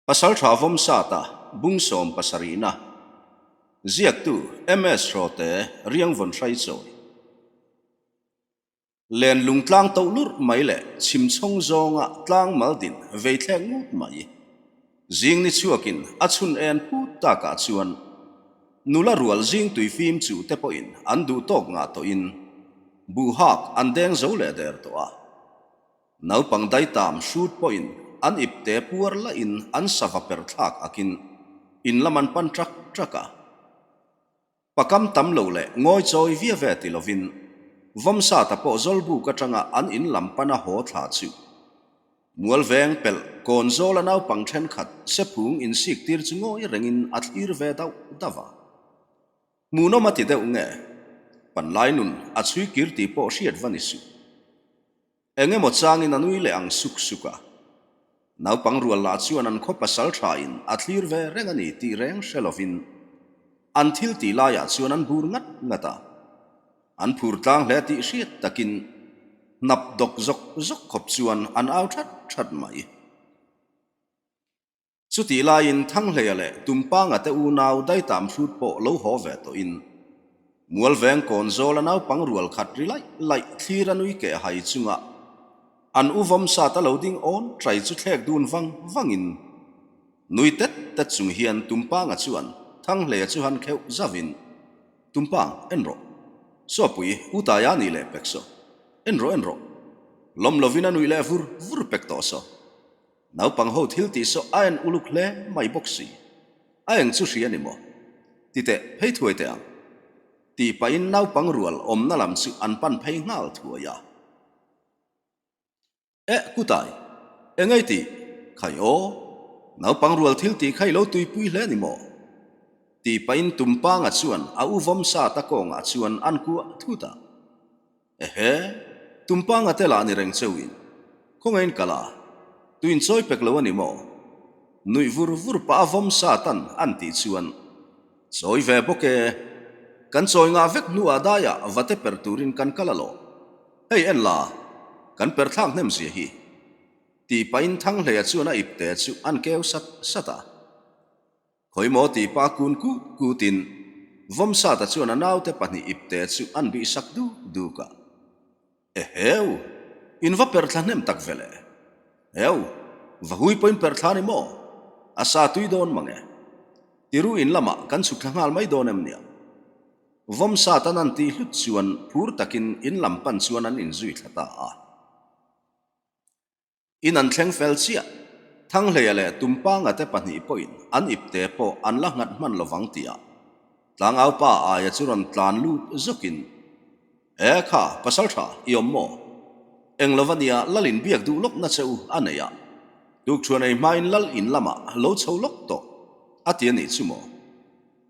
Pasaltha Vawmsata bung 77na ziaktu MS Hrawte Riangvawn Hraichawi Len lung tlang to lurh mai leh chhim chhawng zawnga tlang mal din vei thlek ngut mai. Zing ni chhuakin a chhun en phut takah chuan nula rual zing tui fim chu te pawhin an duh tawk ngah tawhin buhak an deng zo leh der tawh a. Naupang daitam hrut pawhin an ipte puar lahin an sava per thlak akin in lam an pan trak trak a. Pakam tam lo leh ngawi chawi via ve ti lovin Vawmsata pawh Zawlbuk atanga an in lam pana haw thla chu Mualveng pelh kawn zawla naupang thenkhat sephung insik tir chu ngawi rengin a thlir ve dauh dauh a. Hmuhnawm a ti deuh nge? Panlai nun a chhui kir tih pawh hriat va ni suh. Eng emaw changin a nui leh ang suk suk a. Naupang rual lah chuan an khaw pasal thain a thlir ve reng a ni tih reng hre lovin an thil tih laiah chuan an bur ngat ngat a. An phur tlang hle tih hriat takin hnap dawk zawk zawk khawp chuan an au that that mai. Chutih laiin Thanghleia leh Tumpanga te unau daitam hrut pawh lo haw ve tawhin Mualveng kawn zawla naupang rual khat ri laih laih thlir a nui keh hai chunga an u vawmsat a lo ding awn trai chu thlek dun vang vangin nui tet tet chung hian Tumpanga chuan Thanghleia chu han kheuh zauhin Tumpang, en rawh. Sawpui, u Taia nih leh pek saw. En rawh en rawh. Lawm lovin a nuih leh vur vur pek tawh saw. Naupang ho thil tih saw a en uluk hle mai bawk si. A eng chu hria ni maw? Ti teh, phei thuai teh ang. Tih pahin naupang rual awmna lam chu an pan phei nghal thuai a. Eh, kutai, engei tih? Khai aw, naupang rual thil tih kha i lo tuipui hle ni maw? Tih pahin Tumpanga chuan a u vawmsa ta kawngah chuan an kuah thut a. Ehe, Tumpanga te lah ni reng cheuhin, khawngain ka la, tuin chawi pek lo a ni maw? Nuih vur vur pah a vawm sa tan an tih chuan, Chawi ve bawk e, kan chawi ngah vek hnuah daiah va te per turin kan kal alawm. Hei en la, kan per thlak hnem zia hi. Tih pahin Thanghleia chuan a ipte chu an keu sat sat a. Khawimaw tih pa kun kut kutin Vawmsata chuan a naute pahnih ipte chu an bih sak duk duk a. Eheu! In va perh thla hnem tak vele. Heu! Va hui pawhin perh thla ni maw? A sa tui dawn mang e. Tiru in lamah kan chhuk thla nghal mai dawn em nia? Vawmsatan an tih hlut chuan phur takin in lam pan chuan an inzui thla ta a. In an thleng fel chiah. Thanghleia leh Tumpanga te pahnih pawhin an ipte pawh an la nghat hman lovang tihah Tlangau pa aia chu rawn tlan lut zawkin, E kha, pasal tha, i awm maw? Eng lova nia lal in biak duh lawk na che u a nei a, tukthuan ei hmain lal in lamah lo chho lawk tawh a ti a nih chu maw?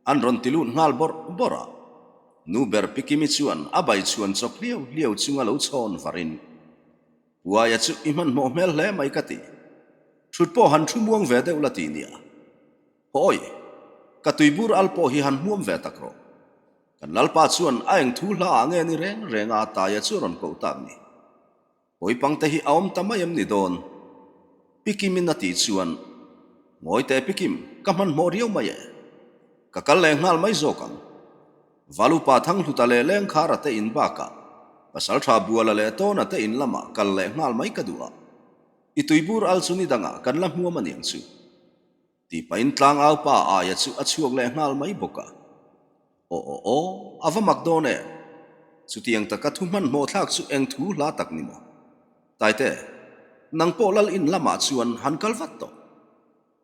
An rawn ti lut nghal bawrh bawrh a. Nu ber Pikimi chuan a bai chhuan chawp hliau hliau chunga lo chhawn varin, Uaia chu i hmanhmawh hmel hle mai ka ti. Thut pawh han thu muang ve deuh la ti nia. Hawi, ka tuibur al pawh hi han hmuam ve tak rawh. Kan Lalpa chuan a eng thu hla ah nge ni reng reng a Taia chu a rawn koh tak ni. Pawipang te hi a awm ta mai em ni dawn? Pikimin a tih chuan, Ngawi teh Pikim, ka hmanhmawh riau mai e. Ka kal leh nghal mai zawk ang. Valupa Thanghluta leh Lengkhara te in bakah Pasaltha Buala leh Tawna te in lamah kal leh nghal mai ka duh a, i tuibur al chu ni dangah kan la hmuam a niang chu. Tih pahin tlangau pa aia chu a chhuak leh nghal mai bawk a. Aw aw aw, a va mak dawn em? Chutiang taka thu hmanhmawh thlak chu eng thu hla tak ni maw? Taite, nang pawh lal in lamah chuan han kal vat tawh.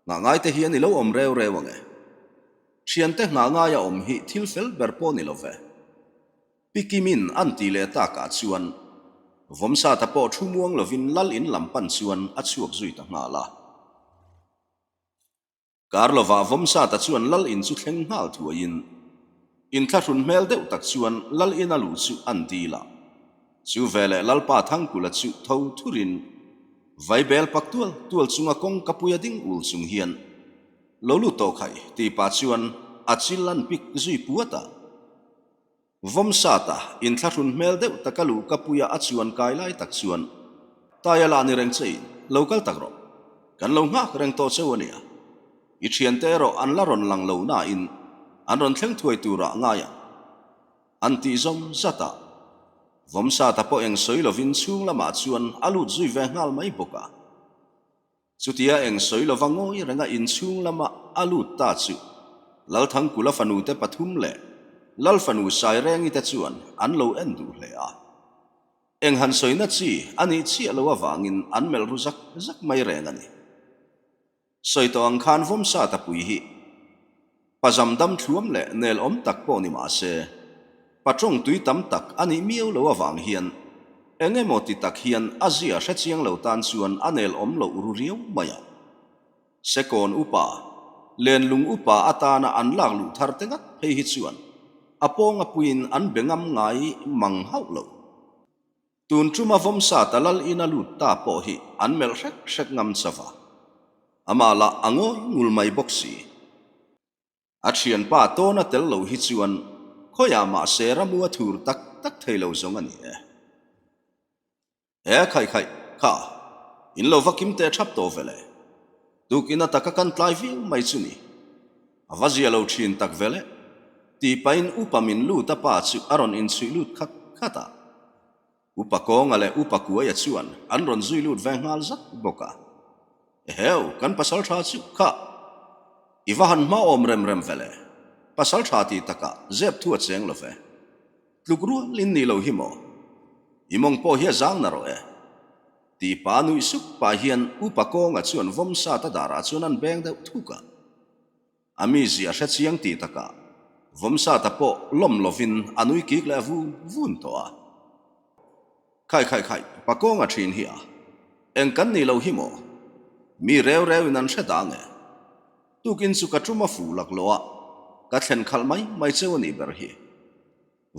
Nghah ngaite hian i lo awm reu reu ang e. Thiante nghah ngaia awm hi thil fel ber pawh ni lo ve. Pi Kimin an tih leh takah chuan Vawmsata pawh thu muang lovin lal in lam pan chuan a chhuak zui ta nghal a. Kar lovah Vawmsata chuan lal in chu thleng nghal thuaiin inthlahrun hmel deuh tak chuan lal in a luh chu an dil a. Chu veleh Lalpa Thangkula chu tho thurin Vaibel pak tual tual chunga kawng ka pui a ding ul chung hian Lo lut tawh khai tih pah chuan a chil an pik zui puat a. Vawmsata inthlahrun hmel deuh taka luh ka puia a chuan kai lai tak chuan Taia lah ni reng che in lo kal tak rawh. Kan lo nghak reng tawh cheu a nia. I thiante erawh an la rawn lang lo nain an rawn thleng thuai turah ngai ang. An tih zawm zat a. Vawmsata pawh eng sawi lovin chhung lamah chuan a lut zui ve nghal mai bawk a. Chutia eng sawi lova ngawi renga inchhung lama a lut ta chu Lalthangkula fanute pathum leh Lalfanu Sairengi te chuan an lo en duh hle a. Eng han sawina chi a nih chiah lo avangin an melh ru zak zak mai reng a ni. Sawi tawh ang khan Vawmsa tapui hi pazam dam thluam leh nel awm tak pawh ni mah se, patawng tui tam tak a nih miau lo avang hian eng emaw ti tak hian a zia hre chiang lo tan chuan a nel awm loh ru riau mai a. Sekawn upa, lenlung upa atana an lak luh thar te ngat phei hi chuan a pawnga puiin an be ngam ngai mang hauh lo. Tun tuma Vawmsa ta lal ina lut ta pawh hi an melh hrek hrek ngam chauh a, amah lah a ngawi ngul mai bawk si. A thianpa tawna tel lo hi chuan khawiah mahse ramu a thur tak tak thei lo zawng a ni e. He khaih khaih kha in lo va kim teh thap tawh vele. Tukin ataka kan tlai viau mai chu ni. A va zia lo thin tak vele. Tih pahin upa min lut a pa chu a rawn inchhuih lut khat khat a. Upa Kawnga leh Upa Kuaia chuan an rawn zui lut ve nghal zat bawk a. Eheu, kan pasal tha chu kha i va han hma awm rem rem vele. Pasal tha tih takah zep thu a cheng lo ve. Tluk rual in nih lo hi maw? I mawng pawh hi a zang na rawh e. Tih pa nuih sup pah hian Upa Kawnga chuan Vawmsata darah chuan an beng deuh thuk a. A mizia hre chiang tih takah Vawmsata pawh lawm lovin a nui kik leh vun vun tawh a. Khai khai khai, pa Kawnga thin hi a. Eng kan nih lo hi maw? Mi reu reu in an hre dang e. Tukin chu ka tum a fuh laklawh a, ka thlen khalh mai mai cheu a nih ber hi.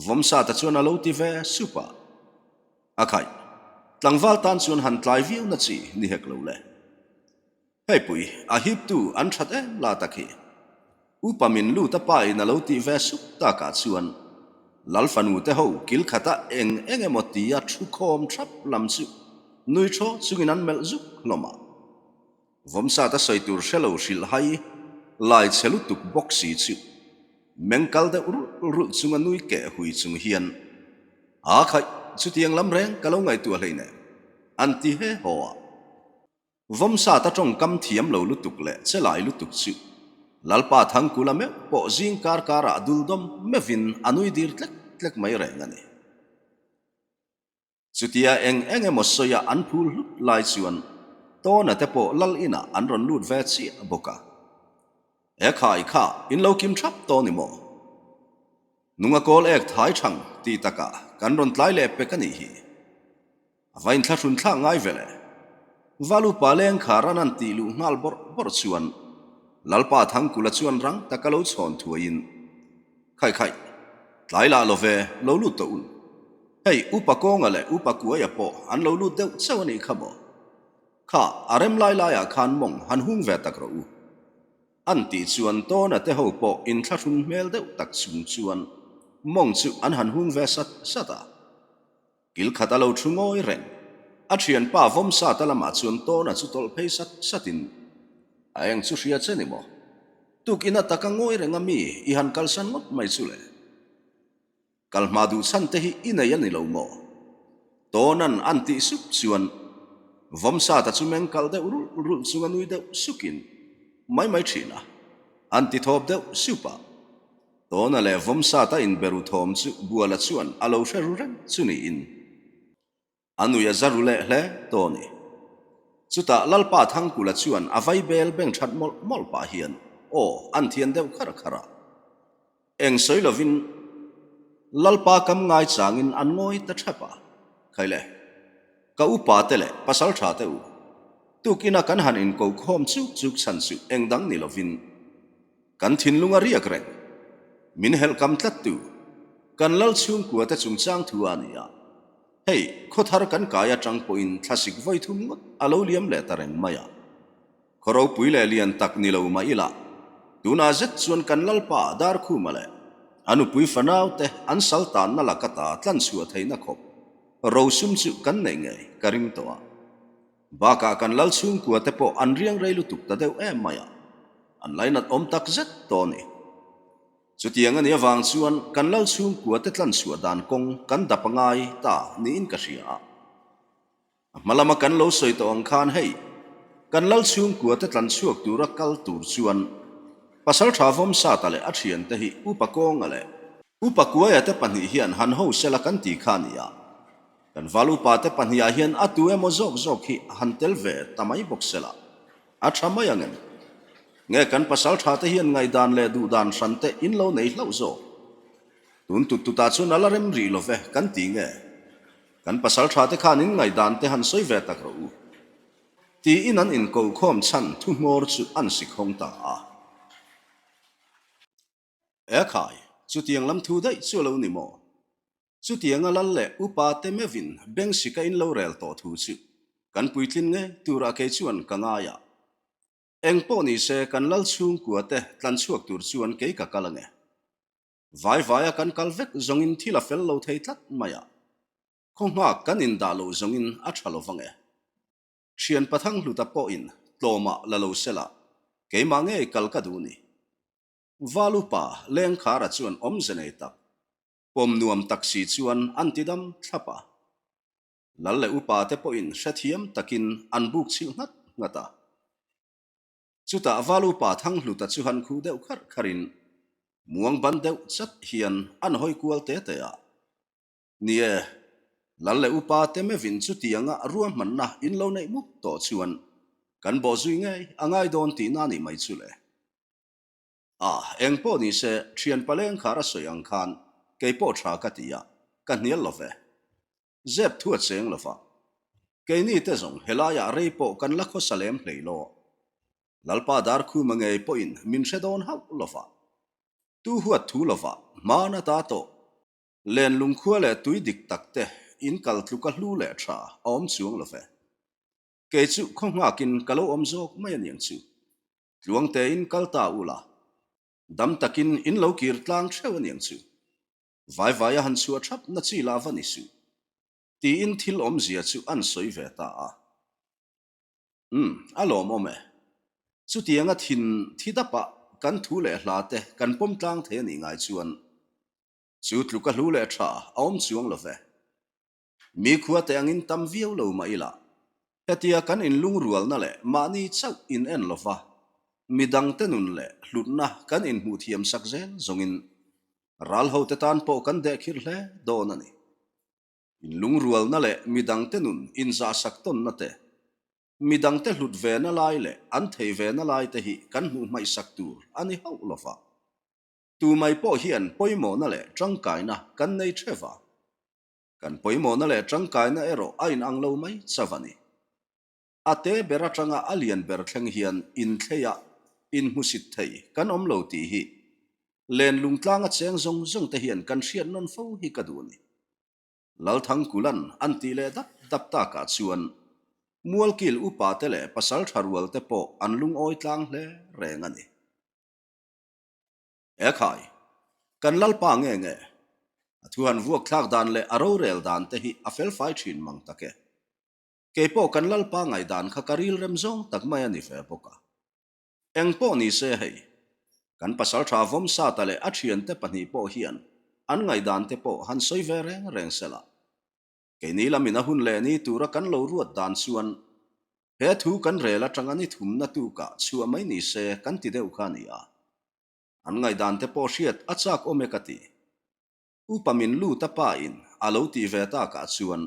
Vawmsata chuan a lo ti ve sup a. A khaih, tlangval tan chuan han tlai viau na chi ni hek lo le. Hei pui, a hiptu an that em la tak hi. Upa min lut a pa in a lo tih ve sup takah chuan Lal fanu te ho kil khata eng eng emaw tia thu khawm thap lam chu nui thaw chungin an melh zuk hlawm a. Vawmsata sawi tur hre lo hrilh hai lai chhe lutuk bawk si chu meng kal deuh rulh rulh chunga nui keh hui chung hian A khaih, chutiang lam reng ka lo ngaihtuah hleinem, an ti he haw a. Vawmsata tawngkam thiam lo lutuk leh che lai lutuk chu Lalpa Thangkula meuh pawh zing kar karah duldawm meuhin a nui dir tlek tlek mai reng a ni. Chutia eng eng emaw sawia an phul hlut lai chuan Tawna te pawh lal inah an rawn lut ve chiah bawk a. He khai kha in lo kim thap tawh ni maw? Nunga kawl ek thai thang tih takah kan rawn tlai leh pek a nih hi. A va inthlahrun thlak ngai ve le. Valupa leng kha ran an tih luh nghal bawrh bawrh chuan Lalpa Thangkula chuan rang taka lo chhawn thuaiin, Khaih khaih, tlai lah lo ve, lo lut tawh un. Hei, Upa Kawnga leh Upa Kuaia pawh an lo lut deuh chauh a nih kha maw? Kha, a rem lai laiah khan mawng han hung ve tak rawh u. An tih chuan Tawna te ho pawh inthlahrun hmel deuh tak chung chuan mawng chu an han hung ve sat sat a. Kil khat a lo thu ngawi reng. A thianpa Vawmsata lamah chuan Tawna chu tawlh phei sat satin, A eng chu hria che ni maw? Tukin a taka ngawi reng a mi i han kalsan ngawt mai chu le. Kal hma duh chhan te hi i nei a ni lo maw? Tawna'n an tih sup chuan Vawmsata chu meng kalh deuh rulh rulh chunga nui deuh sukin mai mai thin a, an ti thawp deuh sup a. Tawna leh Vawmsata inberu thawm chu Buala chuan a lo hre ru reng chu niin a nui a za ru leh hle tawh a ni. Chutah Lalpa Thangkula chuan a vai bel beng that mawlh mawlh pah hian aw an thian deuh khar khar a. Eng sawi lovin Lalpa kam ngai changin an ngawi ta thap a. Khaile, ka upa te leh pasal tha te u, tukina kan han inko khawm chuk chuk chhan chu eng dang ni lovin Kan thinlung a riak reng. Min helh kam tlat tu. Kan lal chhungkua te chungchang thu a ni a. Hei, khawthar kan kai atang pawhin thlasik vawi thum ngawt a lo liam leh ta reng mai a. Khaw ropui leh lian tak ni lo mah ila, tunah zet chuan kan lalpa Darkhuma leh a nupui fanau te an sal tanna laka ta tlanchhuah theihna khawp rosum chu kan neih ngei ka ring tawh a. Bakah kan lal chhungkua te pawh an riang rei lutuk ta deuh em mai a. An lainat awm tak zet tawh a ni. Chutiang a nih avang chuan kan lal chhungkua te tlan chhuah dan kawng kan dap a ngai ta niin ka hria a. A hma lama kan lo sawi tawh ang khan hei, kan lal chhungkua te tlan chhuak tura kal tur chuan Pasaltha Vawmsata leh a thiante hi Upa Kawnga leh Upa Kuaia te pahnih hian han ho sela kan ti kha a ni a. Kan val upa te pahnihah hian a tu emaw zawk zawk hi han tel ve ta mai bawk sela a tha mai ang em? Nge kan pasal tha te hian ngaihdan leh duhdan hran te in lo nei hlauh zawk? Tun tut tutah chuan a la rem rih lo ve kan ti nge? Kan pasal tha te khan in ngaihdan te han sawi ve tak rawh u. Tiin an inkokhawm chhan thu hmawr chu an sikhawng ta a. E khai, chutiang lam thu daih chu a lo ni maw? Chutianga lal leh upa te meuhin bengsika in lo rel tawh thu chu kan puitlin ngei turah kei chuan ka ngai a. Eng pawh ni se kan lal chhungkua te tlan chhuak tur chuan kei ka kal ange. Vai vaia kan kal vek zawngin thil a fel lo thei tlat mai a. Khaw nghak kan indah loh zawngin a tha lo vang e. Thian Pathang Hluta pawhin tlawmah la lo sela keimah ngei kal ka duh ni. Val upa Lengkhara chuan awmze nei tak, pawm nuam tak si chuan an ti dam thlap a. Lal leh upa te pawhin hrethiam takin an buk chhilh nghat nghat a. Chutah val upa Thanghluta chu han khuh deuh kharh kharhin muang ban deuh chat hian an hawi kual te te a. Ni e, Lal leh upa te meuhin chutianga ruahmanna in lo neih mup tawh chuan kan bawhzui ngei a ngai dawn tihna a nih mai chu le. A, eng pawh ni se, thian paleng khar a sawi ang khan kei pawh tha ka ti a, ka hnial lo ve. Zep thu a cheng lo va. Keini te zawng helaiah rei pawh kan la khawsa lem hlei law. Lalpa Darkhuma ngei pawhin min hre dawn hauh lo va. Tu huat thu lo va, hmana ta tawh. Len lungkhua leh tui dik tak te in kal tluka hlu leh tha a awm chuang lo ve. Kei chu khaw nghakin ka lo awm zawk mai a niang chu. Tluang tein kal ta u la. Dam takin in lo kir tlang theuh a niang chu. Vai vai a han chhuah thap na chi lah va ni suh. Tiin thil awmzia chu an sawi ve ta a. Umm, a lawmawm e. Chutianga thin thi dapah kan thu leh hla te kan pawm tlang thei a nih ngai chuan chu tluk a hlu leh tha a awm chuang lo ve. Mi khua te angin tam viau lo mah ila, hetia kan inlungrualna leh mahni chauh in en lova midangte nun leh hlutna kan inhmuh thiam sak zel zawngin ral hote tan pawh kan dehkhirh hle dawn a ni. Inlungrualna leh midangte nun inzahsak tawnna te, midangte hlut vena lai leh an thei vena lai te hi kan hmuh hmaihsak tur a ni hauh lova. Tu mai pawh hian pawimawhna leh tangkaina kan nei theuh a. Kan pawimawhna leh tangkaina erawh a inang lo mai chauh a ni. A te ber atanga a lian ber thleng hian inthleia inhmusit thei kan awm lo tih hi len lungtlanga cheng zawng zawng te hian kan hriat nawn fo hi ka duh a ni. Lalthangkulan an tih leh dap dap takah chuan Mualkil upa te leh pasal tha rual te pawh an lungawi tlang hle reng a ni. E khai, kan Lalpa nge nge? A thu han vuak thlak dan leh a rorel dan te hi a felfai thin mang tak e. Kei pawh kan Lalpa ngaihdan kha ka rilrem zawng tak mai a ni ve bawk a. Eng pawh ni se hei, kan pasaltha Vawmsata leh a thiante pahnih pawh hian an ngaihdan te pawh han sawi ve reng reng sela. Keini lamin a hun leh ni tura kan lo ruat dan chuan he thu kan rel atanga ni thumna tukah chhuah mai ni se kan ti deuh kha a ni a. An ngaihdan te pawh hriat a chak awm e ka ti. Upa min lut a pa in a lo tih ve takah chuan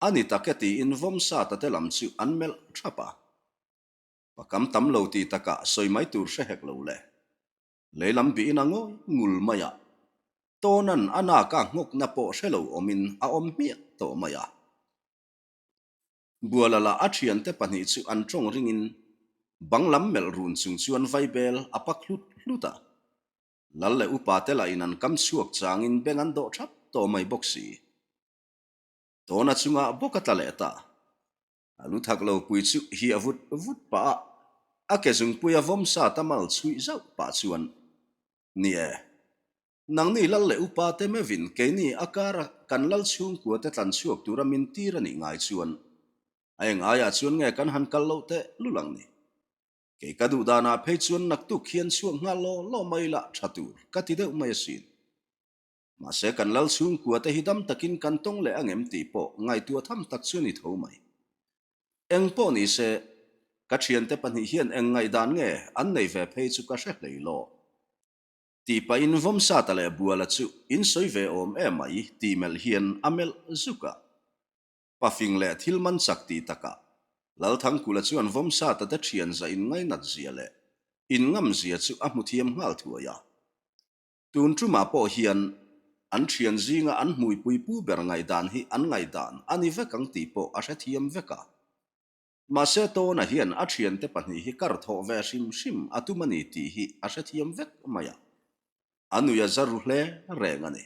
a ni tak e tiin Vawmsata te lam chu an melh thap a. Pakam tam lo tih takah sawi mai tur hre hek lo le. Leilam bihin a ngawi ngul mai a, Tawnan a naka nghawkna pawh hre lo awmin a awm hmiah tawh mai a. Buala lah a thiante pahnih chu an tawng ringin bang lam melh run chung chuan vaibel a pak hlut hlut a. Lal leh upa te lahin an kam chhuak changin beng an dawh thap tawh mai bawk si. Tawna chungah bawk a tla leh ta. A lu thak lo pui chu hi a vut vut pah a, a ke zungpui a vawm sa ta mal chhuih zauh pah chuan, Ni e, nangni lal leh upa te meuhin keini a kara kan lal chhungkua te tlan chhuak tura min tir a nih ngai chuan a eng aiah chuan nge kan han kal loh teh lul ang ni? Kei ka duh danah phei chuan naktuk hian chhuak nghal law law mai la tha tur ka ti deuh mai asin. Mahse kan lal chhungkua te hi dam takin kan tawng leh angem tih pawh ngaihtuah tham tak chu a ni tho mai. Eng pawh ni se, ka thiante pahnih hian eng ngaihdan nge an nei ve phei chu ka hre hlei law. Tih pahin Vawmsata leh Buala chu in sawi ve awm em mai tih melh hian a melh zuk a. Pafing leh thil man chak tih takah Lalthangkula chuan Vawmsata te thian za in ngainat zia leh in ngam zia chu a hmu thiam nghal thuai a. Tun tumah pawh hian an thian zinga an hmuipui pu ber ngaihdan hi an ngaihdan a ni vek ang tih pawh a hrethiam vek a. Mahse Tawna hian a thiante pahnih hi kar thawh ve hrim hrim a tum a ni tih hi a hrethiam vek mai a. A nui a za ru hle reng a ni.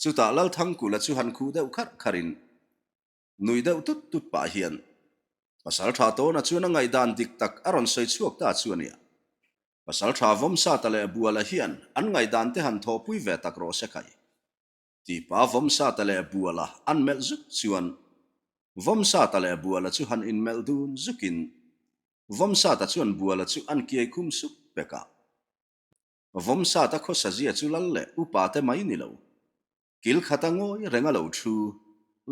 Chutah Lalthangkula chu han khuh deuh kharh kharhin nui deuh tut tut pah hian Pasal tha Tawna chuan a ngaihdan dik tak a rawn sawi chhuak ta chu a nia. Pasal tha Vawmsata leh Buala hian an ngaihdan te han thawhpui ve tak rawh se khai. Tipa Vawmsata leh Buala an melh zuk chuan Vawmsata leh Buala chu han inmelh dun zukin Vawmsata chuan Buala chu an kiai khum sup pek a. Vawmsata khawsa zia chu lal leh upa te mai ni lo. Kil khata ngawi reng a lo thu,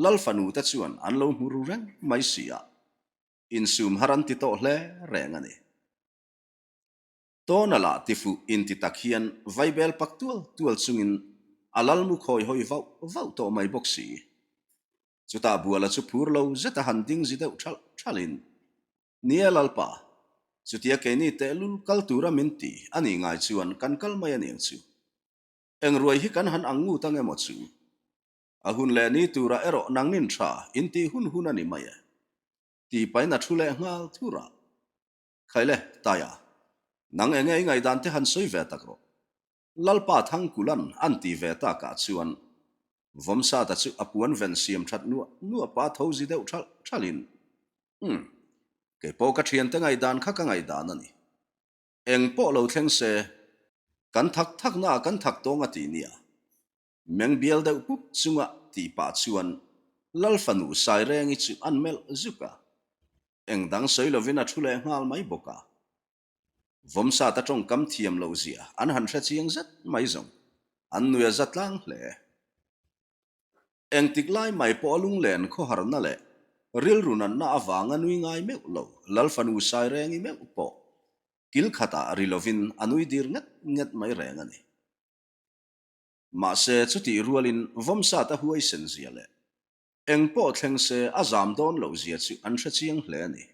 lal fanu te chuan an lo hmu ru reng mai si a. Insum har an ti tawh hle reng a ni. Tawna lah tifuh inti tak hian vaibel pak tual tual chungin a lal mu khawi hawi vauh vauh tawh mai bawk si. Chutah Buala chu phur lo zeta han ding zi deuh thalh thalhin, Ni e Lalpa, chutia keini tehlul kal tura min ti a nih ngai chuan kan kal mai a niang chu. Eng ruai hi kan han ang ngut ang emaw chu? A hun leh ni turah erawh nangnin tha intih hun hun a ni mai e. Ti pain a thu leh nghal thur a. Khaile, Taia, nang enge i ngaihdan te han sawi ve tak rawh. Lalpa Thangkulan an ti ve takah chuan Vawmsata chu a puan ven siam that nuah nuah pa tho zi deuh thalh thalhin, Umm, kei pawh ka thiante ngaihdan kha ka ngaihdan a ni. Eng pawh lo thleng se, kan thak thaknaah kan thak tawng a ti nia. Meng bial deuh pup chunga tih pah chuan Lal fanu Sairengi chu an melh zuk a. Eng dang sawi lovin a thu leh nghal mai bawk a. Vawmsata tawngkam thiam loh zia an han hre chiang zet mai zawng an nui a za tlang hle. Engtik lai mai pawh a lunglen khawharna leh rilru natna avanga nui ngai meuh lo Lal fanu Sairengi meuh pawh kil khatah ri lovin a nui dir nget nget mai reng a ni. Mahse chutih rualin Vawmsata huaisen zia leh eng pawh thleng se a zam dawn loh zia chu an hre chiang hle a ni.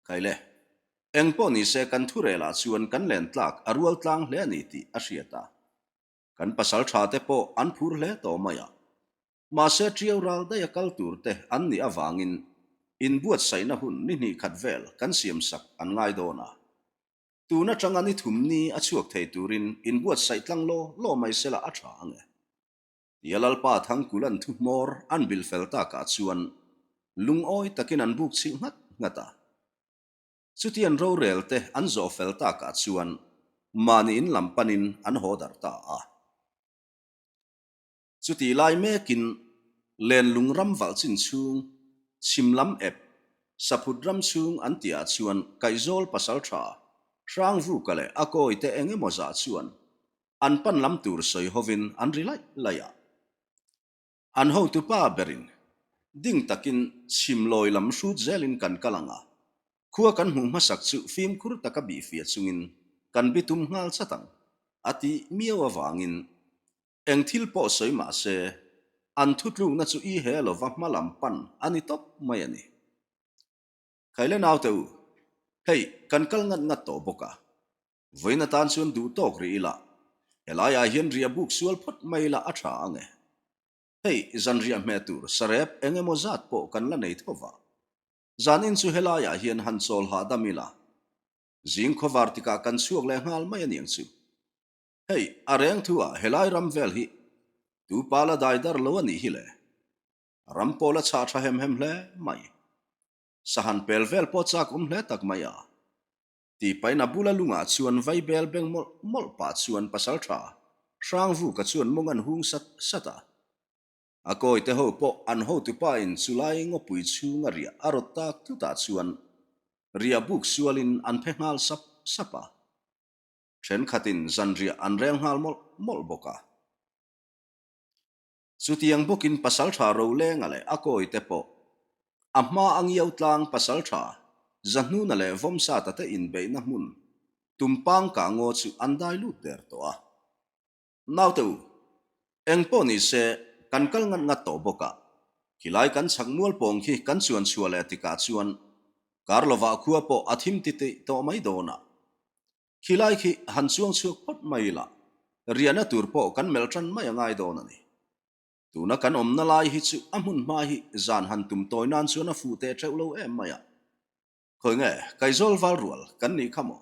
Khaile, eng pawh ni se kan thurelah chuan kan len tlak a rual tlang hle a ni tih a hriat a. Kan pasal tha te pawh an phur hle tawh mai a. Mahse Tiau ral daih a kal tur te an nih avangin inbuatsaihna hun ni hnih khat vel kan siamsak an ngai dawn a. Tun atanga ni thum ni a chhuak thei turin inbuatsaih tlang law law mai sela a tha ang e. Tia Lalpa Thangkulan thu hmawr an bil fel takah chuan lungawi takin an buk chhilh nghat nghat a. Chutian rorel te an zawh fel takah chuan mahni in lam panin an haw darh ta a. Chutih lai mekin Lenlung ram valh chin chhung, chhim lam ep, Saphut ram chhung an tihah chuan Kaihzawl pasaltha, Hrangvuka leh a kawite eng emaw zah chuan an pan lam tur sawi hovin an ri laih laih a. An hotupa berin ding takin chhim lawi lam hrut zelin kan kal ang a, khua kan hmuh hmasak chu fimkhur taka bihfiah chungin kan bitum nghal chat ang, a ti miau avangin Eng thil pawh sawi mah se, an thutlukna chu i he lova hma lam pan a ni tawp mai a ni. Khaile naute u, hei kan kal ngat ngat tawh bawk a, vawiin atan chuan duh tawk rih ila, helaiah hian riah buk sual phawt mai ila a tha ang e. Hei zanriah hmeh tur sarep eng emaw zat pawh kan la nei tho va, zanin chu helaiah hian han chawl hahdam ila, zing khawvar tikah kan chhuak leh nghal mai a niang chu. Hei, a reng thu ah helai ram vel hi tu pa la dai dar lo a nih hi le. Ram pawh la chhah tha hem hem hle mai. Sahan pel vel pawh chak awm hle tak mai a. Ti pain a bula lungah chuan vai bel beng mawlh mawlh pah chuan pasal tha Hrangvuka chuan mawng an hung sat sat a. A kawite ho pawh an hotupa in chulai ngawpui chhunga riah a rawt tak thutah chuan. Riah buk sualin an phe nghal sap sap a. Thenkhatin zanriah an rel nghal mawlh mawlh bawk a. Chutiang bawkin Pasaltha Rolenga leh a kawite pawh a hma a ngiau tlang Pasaltha Zahnuna leh Vawmsata te inbeihna hmun Tumpang kah ngaw chu an dai lut der tawh a. Naute u, eng pawh ni se kan kal ngat ngat tawh bawk a, khilai kan chhak mual pawng khi kan chuan chhuah leh tikah chuan kar lovah khua pawh a thim titih tawh mai dawn a. Khilai khi han chuang chhuak phawt mai ila, riahna tur pawh kan melh tan mai a ngai dawn a ni. Tuna kan awmna lai hi chu a hmun hma hi zan han tum tawi nan chuan a fuh teh teuh lo em mai a. Khawi nge, Kaizawl val rual kan nih kha maw?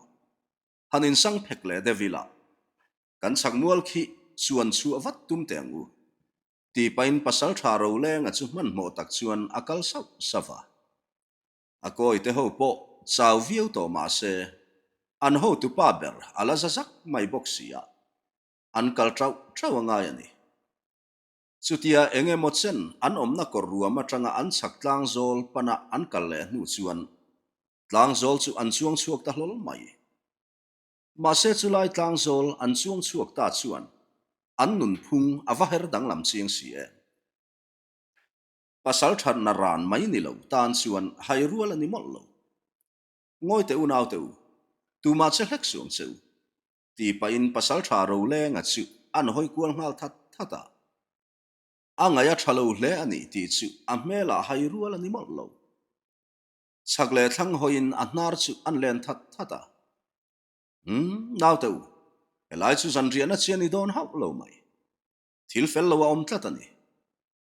Han insang phek leh deuh ila, kan chhak mual khi chuan chhuah vat tum teh ang u. Ti pahin pasal tha Rolenga chu hmanhmawh tak chuan a kal sauh sauh a. A kawite ho pawh chau viau tawh mah se, an hotupa ber a la za zak mai bawk si a, an kal tauh tauh a ngai a ni. Chutia eng emaw chen an awmna kawr ruam atanga an chhak tlangzawl pana an kal leh hnu chuan tlangzawl chu an chuang chhuak ta hlawl mai. Mahse chulai tlangzawl an chuang chhuak ta chuan an nunphung a va her danglam chiang si em. Pasal thatna ran mai ni lo tan chuan hai rual a ni mawlh lo. Ngawi teh u naute u, tumah che hlek suang che u, ti pahin pasal tha Rolenga chu an hawi kual nghal that that a. A ngaih a tha lo hle a ni tih chu a hmelah hai rual a ni mawlh lo. Chhak leh thlang hawiin a hnar chu an len that that a. Umm, naute u, helai chu zanriahna chi a ni dawn hauh lo mai. Thil fel lo a awm tlat a ni.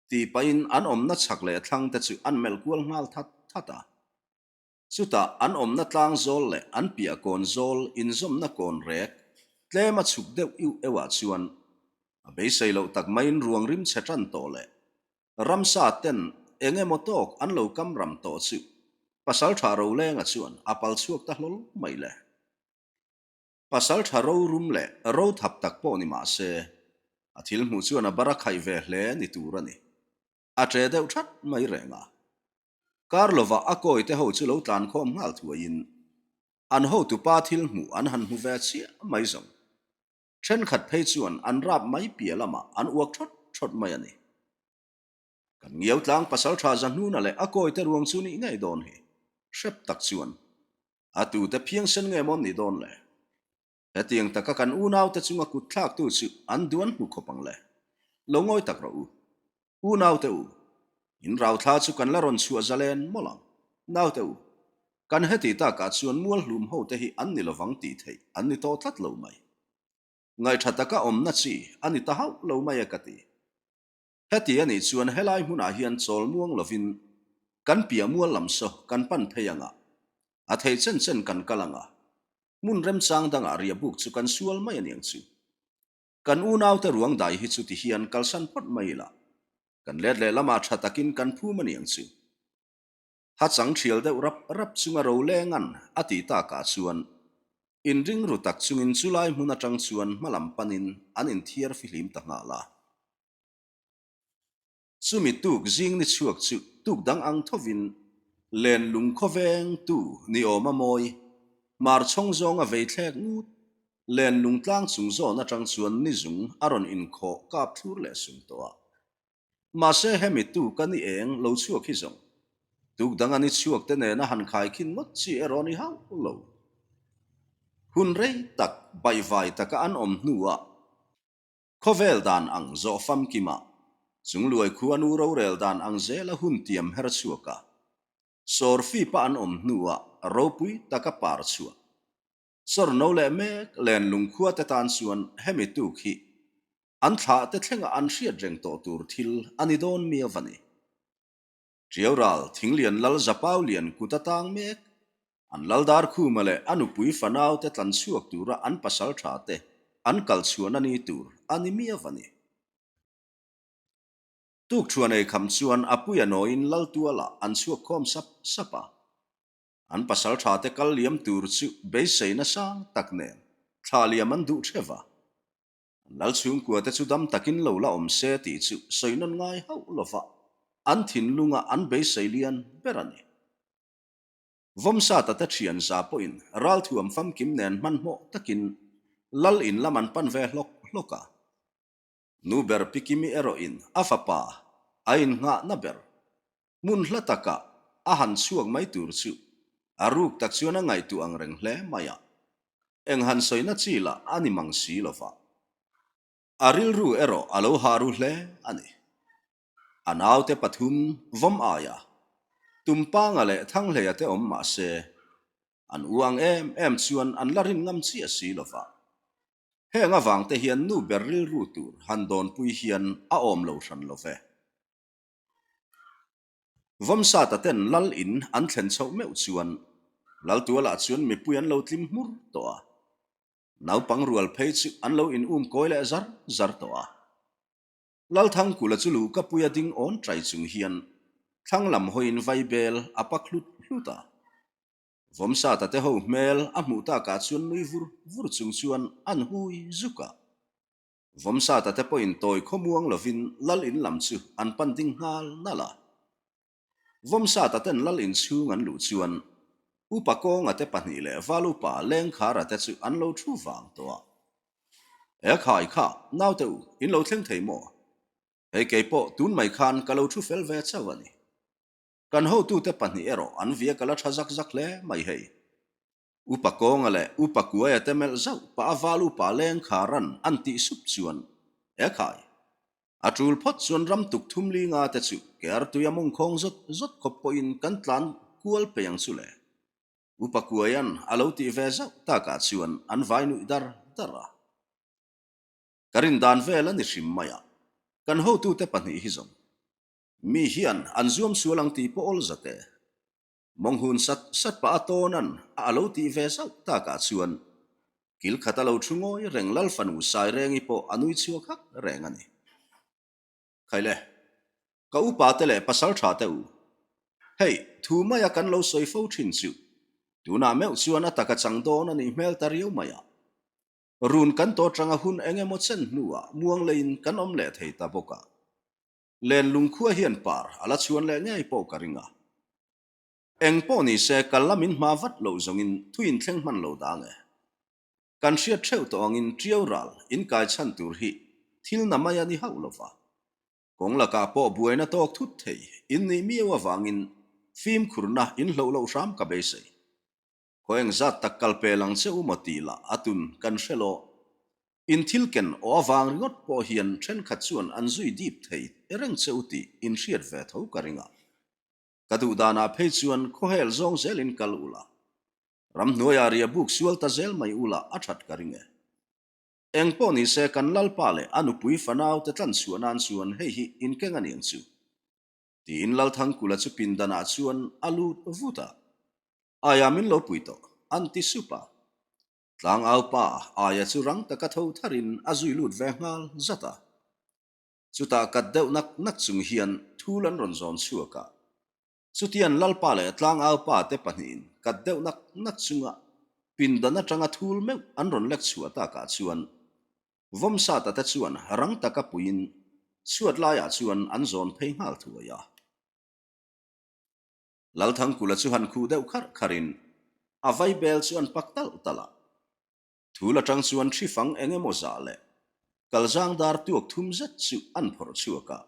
Tih pahin an awmna chhak leh thlang te chu an melh kual nghal that that a. Chutah an awmna tlang zawl leh an piah kawn zawl inzawmna kawn rek tlem a chhuk deuh iuh euh ah chuan a beisei loh tak maiin ruang rim chhe tan tawh leh ramsa ten eng emaw tawk an lo kam ram tawh chu Pasaltha Rolenga chuan a pal chhuak ta hlawl mai le. Pasal tha ro rum leh ro thap tak pawh ni mah se, a thil hmuh chuan a bar a khaih ve hle ni tur a ni. A ṭe deuh ṭhat mai reng a. Kar lovah a kawi te ho chu lo tlan khawm nghal thuaiin an hotupa thil hmuh an han hmu ve chiah mai zawng. Ṭhenkhat phei chuan an rap mai piah lamah an uak ṭhawt ṭhawt mai a ni. Kan ngiau tlang pasal tha Zahnuna leh a kawi te ruang chu nih ngei dawn hi. Hrep tak chuan A tute phiangsen nge maw ni dawn le? Hetiang taka kan unaute chunga kut thlaktu chu an duan hmu khawp ang le. Lo ngawi tak rawh u. Unaute u, in rauthla chu kan la rawn chhuah zalen mawlh ang. Naute u, kan heti takah chuan mual hlum hote hi an ni lovang tih theih an ni tawh tlat lo mai. Ngaihṭha taka awmna chi a ni ta hauh lo mai e ka ti. Heti a nih chuan helai hmunah hian chawl muang lovin kan piah mual lam saw kan pan phei ang a, a thei chen chen kan kal ang a, hmun remchang dangah riahbuk chu kan sual mai a niang chu. Kan unaute ruang dai hi chu ti hian kalsan phawt mai ila, kan let leh lamah tha takin kan phum a niang chu. Ha chang thial deuh rap rap chunga ro lengan a tih takah chuan inring ru tak chungin chulai hmun atang chuan hmalam panin an inthiar fihlim ta nghal a. Chumi tuk zing ni chhuak chu tuk dang ang thovin len lung khawveng tu ni awm a mawi, hmar chhawng zawnga vei thlek ngut, len lung tlang chung zawn atang chuan ni zung a rawn inkhawh kap thlur leh sung tawh a. Mahse hemi tuk a ni eng lo chhuak hi zawng, tuk dang a ni chhuak te nena han khaikhin ngawt chi erawh a ni hauh lo. Hun rei tak baihvai taka an awm hnuah, Khawvel dan ang zawh famkimah, Chungluai khuanu rorel dan ang zela hun tiam her chhuak a, sawrfipa an awm hnuah ropui taka par chhuah. Sawr no leh mek len lungkhua te tan chuan hemi tuk hi an thlah te thlenga an hriat reng tawh tur thil a ni dawn miau a ni. Ṭiau ral Thinglian Lal Zapau Lian kut a tang mek. An Lal Darkhuma leh a nupui fanau te tlan chhuak tura an pasal tha te an kal chhuahna ni tur a ni miau a ni. Tuk ṭhuan ei kham chuan a puia nawiin Lal tualah an chhuak khawm sap sap a. An pasal tha te kal liam tur chu beisei nasa tak nen thla liam an duh ṭheuh a. Lal chhungkua te chu dam takin lo la awm se tih chu sawi nawn ngai hauh lova an thinlunga an beisei lian ber a ni. Vawmsata te thian za pawhin ralthuam famkim nen hmanhmawh takin lal in lam an pan ve hlawk hlawk a. Nu ber Pikimi erawhin a fapa a innghahna ber hmun hla takah a han chhuak mai tur chu a ruk tak chuan a ngaihtuah ang reng hle mai a. Eng han sawina chi lah a ni mang si lova. A rilru erawh a lo hah ru hle a ni. A naute pathum vawm aia Tumpanga leh Thanghleia te awm mah se, an u ang em em chuan an la rin ngam chiah si lo va. Heng avangte hian nu ber rilru tur han dawnpui hian a awm lo hran lo ve. Vawmsata ten lal in an thlen chhoh meuh chuan Laltualah chuan mipui an lo tlim hmur tawh a. Naupang rual phei chu an lo in um kawi leh zar zar tawh a. Lalthangkula chu luhkapuia ding awn ṭai chung hian thlang lam hawiin vaibel a pak hlut hlut a. Vawmsata te ho hmel a hmuh takah chuan nui vur vur chung chuan an hui zuk a. Vawmsata te pawhin tawi khawmuang lovin lal in lam chu an pan ding nghal nalh a. Vawmsata ten lal inchhung an luh chuan Upa Kawnga te pahnih leh Val Upa Lengkhara te chu an lo thu vang tawh a. E khai kha, naute u, in lo thleng thei maw? Hei kei pawh tun mai khan ka lo thu fel ve chauh a ni. Kan hotute pahnih erawh an via ka la tha zak zak hle mai hei. Upa Kawnga leh Upa Kuaia te melh zauh pah a Val Upa Lengkharan an tih sup chuan, E khai, a tul phawt chuan ram tuk thum li nga te chu ke artui a mawng khawng zawt zawt khawp pawhin kan tlan kual peih ang chu le. Upa Kuaia'n a lo tih ve zauh takah chuan an vai nuih dar dar a. Ka rin dan vel a ni hrim mai a, kan hotute pahnih hi zawng. Mi hian an zuam sual ang tih pawh awl zat e. Mawnghun sat sat pah a tawnan a a lo tih ve zauh takah chuan kil khat a lo thu ngawi reng Lal fanu Sairengi pawh a nui chhuak hak reng a ni. Khaile, ka upa te leh pasal tha te u, hei thu maia kan lo sawi fo thin chu tunah meuh chuan a taka chang dawn a nih hmel ta riau mai a. Run kan tawh tanga hun eng emaw chen hnuah muang leiin kan awm leh thei ta bawk a. Len lungkhua hian par a la chhuan leh ngei pawh ka ring a. Eng pawh ni se kal la min hma vat loh zawngin thu inthleng hman lo dang e. Kan hriat theuh tawh angin Tiau ral inkai chhan tur hi thil na mai a ni hauh lo va. Kawng lakah pawh buaina tawk thut thei in nih miau avangin fimkhurna in hloh loh hram ka beisei. Khaw engzat tak kal pel ang che u maw tih lah a tun kan hre lo. In thil ken aw avang ringawt pawh hian thenkhat chuan an zui dip thei reng che u tih in hriat ve tho ka ring a. Ka duh danah phei chuan khawhel zawng zelin kal u la. Ramhnuaiah ria buk sual ta zel mai u la a that ka ring e. Eng pawh ni se kan Lalpa leh a nupui fanau te tlan chhuah nan chuan hei hi in keng a niang chu. Tiin Lalthangkula chu pindanah chuan a lut vut a. Aia min lo pui tawh, an ti sup a. Tlangau pa Aia chu rang taka tho tharin a zui lut ve nghal zat a. Chutah kat deuh nak nak chung hian thul an rawn zawn chhuak a. Chutian Lalpa leh Tlangau pa te pahnihin kat deuh nak nak chunga pindan atanga thul meuh an rawn lek chhuah takah chuan Vawmsata te chuan rang taka puiin chhuat laiah chuan an zawn phei nghal thuai a. Lalthangkula chu han khuh deuh kharh kharhin a vaibel chu an pak talh talh a. Thul atang chuan hri fang eng emaw zah leh kalzang dar tuak thum zet chu an phawrh chhuak a.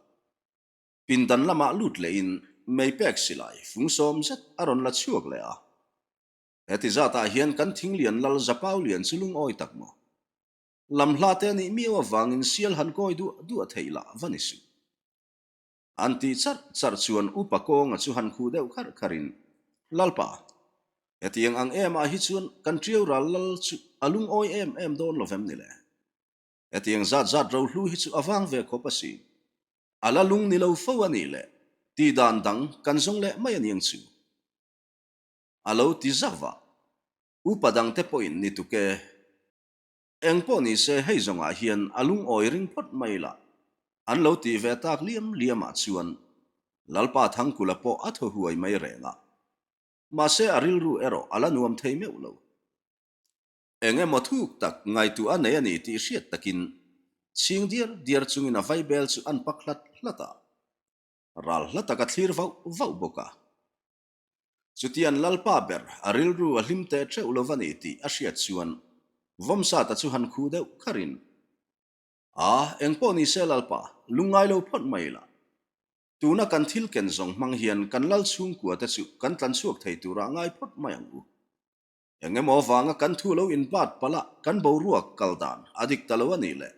Pindan lamah lut lehin meipek silai fung sawm zet a rawn la chhuak leh a. Heti zatah hian kan thinglian lal Zapau lian chu lungawi tak maw? Lam hla te a nih miau avangin sial han kawi duah duah theih lah va ni suh. An tih charh charh chuan Upa Kawnga chu han khuh deuh kharh kharhin, Lalpa, hetiang ang emah hi chuan kan ṭiau ral lal chu a lungawi em em dawn lo vem ni le? Hetiang zat zat rohlu hi chu a vang ve khawp asin. A la lung ni lo fo a nih le, tih dan dang kan zawng leh mai a niang chu. A lo ti zauh a, Upa dangte pawhin ni tuk e. Eng pawh ni se hei zawngah hian a lungawi ring phawt mai la, an lo tih ve tak liam liamah chuan Lalpa Thangkula pawh a thaw huai mai reng a. Mahse a rilru erawh a la nuam thei meuh lo. Eng emaw thuk tak ngaihtuah a nei a ni tih hriat takin chhing diar diar chungin a vaibel chu an pak hlat hlat a, ral hla tak a thlir vauh vauh bawk a. Chutian Lalpa ber a rilru a hlim teh theuh lo va ni tih a hriat chuan Vawmsata chu han khu deuh kharin, A, engpawh ni se Lalpa, lungngai lo phawt mai la. Tuna kan thil ken zawng hmang hian kan lal chhungkua te chu kan tlan chhuak thei turah ngai phawt mai ang u. Eng emaw vanga kan thu lo inbat palh a, kan boruak kal dan a dik ta lo a nih leh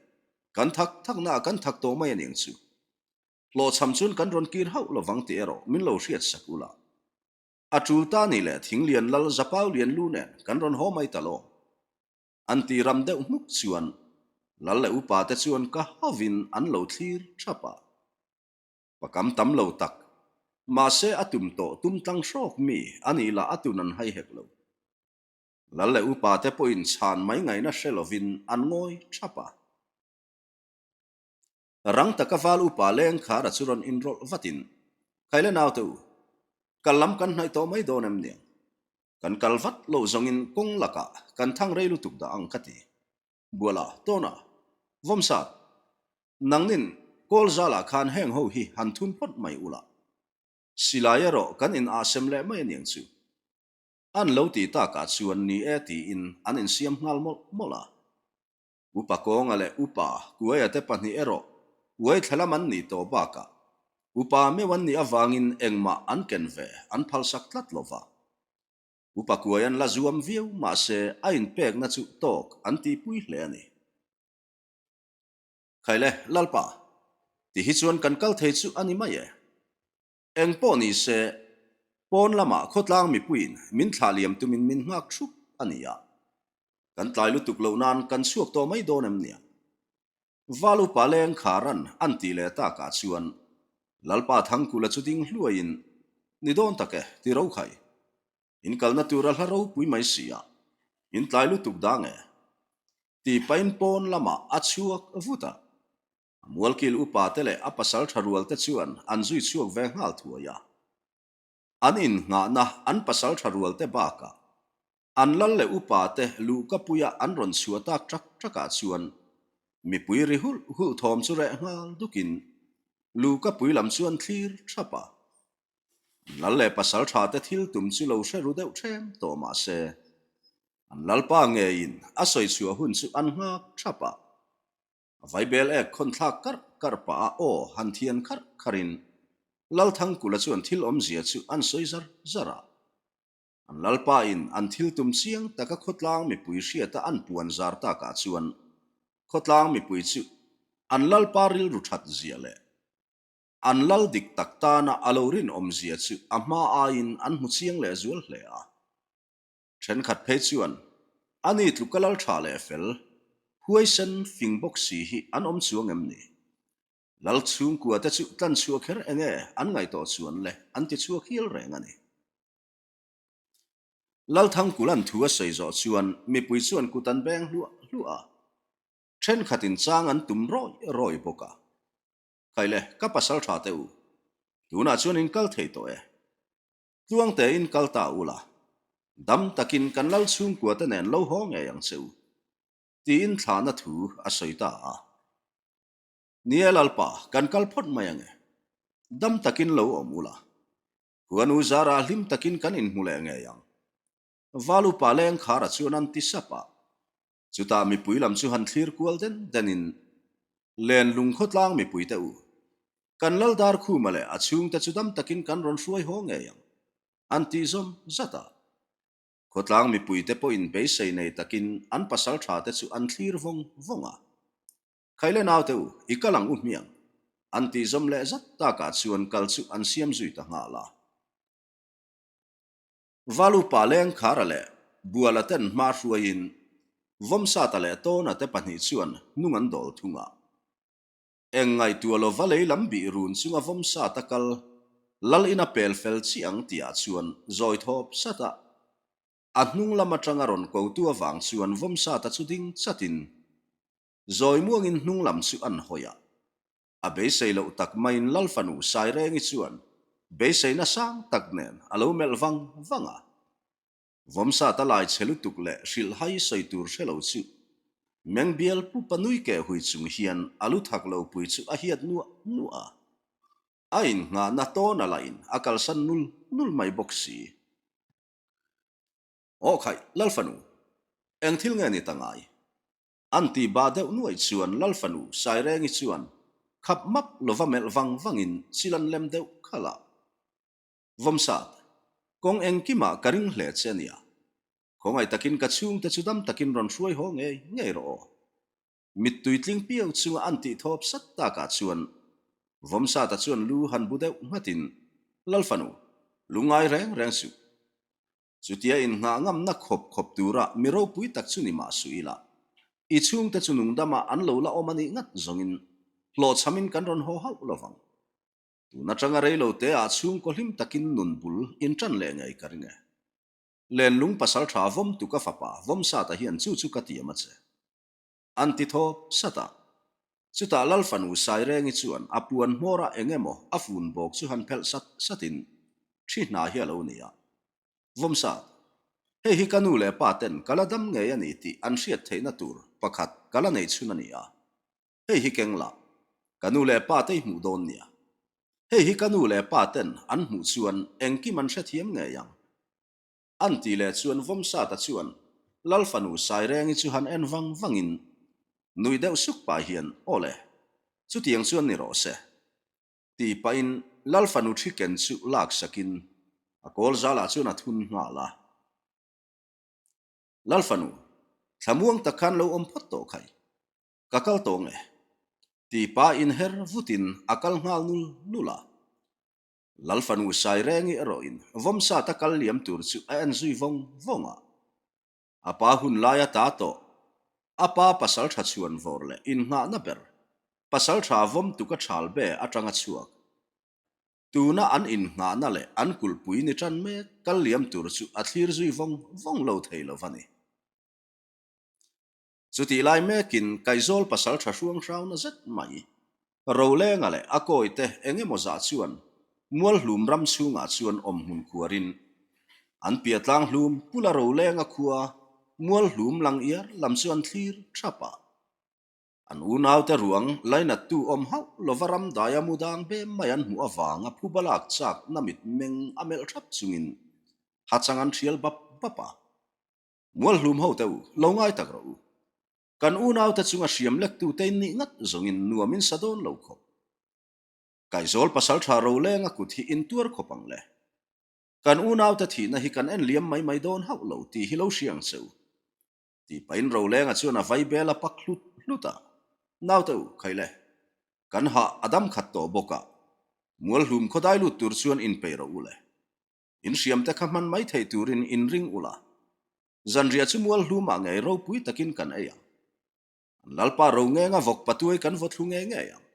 kan thak thakna ah kan thak tawh mai a niang chu. Hlawhchham chuan kan rawn kir hauh lovang tih erawh min lo hriat sak ula. A tul ta nih leh Thinglian lal Zapau lian lu nen kan rawn haw mai ta lo. An ti ram deuh hmuk chuan lal leh upa te chuan ka hovin an lo thlir thap a. Pakam tam lo tak. Mahse a tum tawh tum tlang hrawk mi a nih lah a tun an hai hek lo. Lal leh upa te pawhin chhan mai ngaihna hre lovin an ngawi thap a. Rang taka val upa leng khara chu rawn inrawlh vatin, Khaile naute u, kal lam kan hnaih tawh mai dawn em niang? Kan kal vat loh zawngin kawng lakah kan thang rei lutuk dah ang ka ti. Buala, Tawna, Vawmsat, nangnin kawl zalah khan heng ho hi han thun phawt mai ula. Silai erawh kan in ah sem leh mai aniang chu. An lo ti takah chuan ni e tiin an insiam nghal mawlh mawlh a. Upa Kawnga leh Upa Kuaia te pahnih erawh uai thla lam an nih tawh bakah Upa meuh an nih avangin engmah an ken ve an phalsak tlat lo va. Upa Kuai an la zuam viau mahse a inpekna chu tawk an tihpui hle a ni. Khaile, Lalpa, ti hi chuan kan kal thei chu a ni mai e. Eng pawh ni se, pawn lamah khawtlang mipuiin min thlah liam tumin min nghak thup a ni a. Kan tlai lutuk loh nan kan chhuak tawh mai dawn em nia? Val upa leng kharan an tih leh takah chuan Lalpa Thangkula chu ding hluaiin, Ni dawn tak e, ti Rokhai. In kalna tur a hla ropui mai si a, in tlai lutuk dang e. Tih pahin pawn lamah a chhuak vut a. A mualkil upa te leh a pasal tha rual te chuan an zui chhuak ve nghal thuai a. An innghahna an pasal tha rual te bakah an lal leh upa te luhkapuia an rawn chhuah tak ṭak ṭakah chuan mipui ri hulh hulh thawm chu reh nghal dukin luhkapui lam chu an thlir ṭhap a. An lal leh pasal tha te thil tum chu lo hre ru deuh ṭhem tawh mah se an lalpa ngeiin a sawi chhuah hun chu an nghak ṭhap a. A vaibel ek khawn thlak karh karh pah a aw han thian kharh kharhin Lalthangkula chuan thil awmzia chu an sawi zar zar a. An lalpa in an thil tum chiang taka khawtlang mipui hriata an puan zar takah chuan khawtlang mipui chu an lalpa rilru that zia leh an lal dik tak tana a lo rinawmzia chu a hma aiin an hmu chiang leh zual hle a. Thenkhat phei chuan a ni tluka lal tha leh fel, huaisen fing bawk si hi an awm chuang em ni? Lal chhungkua te chu tlan chhuah kher enge an ngaih tawh chuan le an ti chhuak hial reng a ni. Lalthangkula'n thu a sawi zawh chuan mipui chuan kut an beng hluah hluah a, thenkhatin chang an tum rawih rawih bawk a. Khaile, ka pasal tha teh u, tunah chuan in kal thei tawh e. Tluangtein kal ta ula, dam takin kan lal chhungkua te nen lo haw ngei ang che u, tiin thlahna thu a sawi ta a. Ni e Lalpa, kan kal phawt mai ange. Dam takin lo awm ula, Khuanu zara hlim takin kan inhmu leh ngei ang. Val upa leng khara chuan an ti sap a. Chutah mipui lam chu han thlir kual den denin, Len lung khawtlang mipui te u, kan lal dar khuma leh a chhungte chu dam takin kan rawn hruai haw ngei ang, an tih zawm zat a. Khawtlang mipuite pawhin beisei nei takin an pasal tha te chu an thlir vawng vawng a. Khaile naute u, i kal ang u hmiang, an tih zawm leh zat takah chuan kal chu an siam zui ta nghal a. Valupa Lengkhara leh Buala ten hma hruaiin Vawmsata leh Tawna te pahnih chuan hnung an dawl thung a. Eng ngaihtuah lova lei lam bih run chunga Vawmsata kal lal ina pel fel chiah ang tihah chuan zawi thawp sat a. A hnung lam atanga rawn kotu avang chuan Vawmsata chu ding chatin zawi muangin hnung lam chu an hawi a. A beisei loh tak maiin Lal fanu Sairengi chuan beiseina sang tak nen a lo melh vang vang a. Vawmsat a lai chhe lutuk leh hrilhhai sawi tur hre lo chu mengbial pupa nui keh hui chung hian a lu thak lo pui chu a hiat nuah nuah a. A innghahna tawn a lahin a kalsan nul nul mai bawk si. Aw khaih, Lalfanu, eng thil nge ni ta ngai? An ti ba deuh nuai chuan Lalfanu Sairengi chuan khap map lova melh vang vangin chil an lem deuh khalh a. Vawmsat, kawng engkimah ka ring hle che ania. Khawngaih takin ka chhungte chu dam takin rawn hruai haw ngei ngei rawh aw. Mittui tling piau chunga an tih thawp sat takah chuan Vawmsata chuan lu han bu deuh nghatin, Lalfanu, lungngai reng reng suh. Chutia innghah ngamna khawp khawp tura mi ropui tak chu ni mah suh ila, i chhungte chu nungdama an lo la awm a nih ngat zawngin hlawhchhamin kan rawn haw hauh lo vang. Tun atanga reilo teah chhungkaw hlim takin nun bul inṭan leh ngei ka ring e. Lenlung pasal tha vawm tu ka fapa Vawmsata hian chu chu ka tiam a che. An ti thawp sat a. Chutah Lal fanu Sairengi chuan a puan hmawrah eng emaw a fun bawk chu han phelh sat satin thi hna hi a lo ni a. Vawmsat, hei hi ka nu leh pa ten ka la dam ngei a ni tih an hriat theihna tur pakhat ka la nei chhun a ni a. Hei hi keng la, ka nu leh pa te i hmuh dawn nia. Hei hi ka nu leh pa ten an hmuh chuan engkim an hrethiam ngei ang. An ti leh chuan Vawmsata chuan Lal fanu Sairengi chu han en vang vangin nui deuh suk pah hian aw le, chutiang chuan ni rawh se. Tih pahin Lal fanu thi ken chu lak sakin a kawl zalah chuan a thun nghal a. Lal fanu, thlamuang tak khan lo awm phawt tawh khai. Ka kal tawh nge? Ti pa inher vutin a kal nghal nul nul a. Lal fanu Sairengi erawhin Vawmsata kal liam tur chu a en zui vawng vawng a. A pa hun laia ta tawh, a pa pasal tha chhuan vawr leh innghahna ber, pasal tha vawm tuka thal be atanga chhuak. Tuna an innghahna leh an kulhpui ni tan mek kal liam tur chu a thlir zui vawng vawng lo thei lo va ni. Chutih lai mekin Kaizawl pasal tha hruang hrauna zet mai. Rolenga leh a kawite eng emaw zah chuan Mualhlum ram chhungah chuan awm hmun khuarin an piatlang hlum Pula Rolenga khua Mualhlum lang iar lam chu an thlir thap a. An unaute ruang lainattu awm hauh lova ram daia mu dang bem mai an hmuh avanga phuba lak chak na mitmeng a melh thap chungin hachang an thial bap bap a. Mualhlum ho te u, lo ngai tak rawh u. Kan unaute chunga hriam lektu te in nih ngat zawngin nuam in sa dawn lo khawp. Kaizawl pasal tha Rolenga kut hi in tuar khawp ang le. Kan unaute thihna hi kan en liam mai mai dawn hauh lo tih hi lo hria ang che u. Tih pahin Rolenga chuan a vai bel a pak hlut hlut a, Naute u, khai le. Kan hah a dam khat tawh bawk a, Mualhlum khawdai lut tur chuan inpeih rawh u le. In hriamte kha hman mai theih turin in ring ulh a. Zanriah chu mual hlumah ngei ropui takin kan ei ang. An Lalpa ro ngenga vawk patuai kan vaw thlu ngei ngei ang.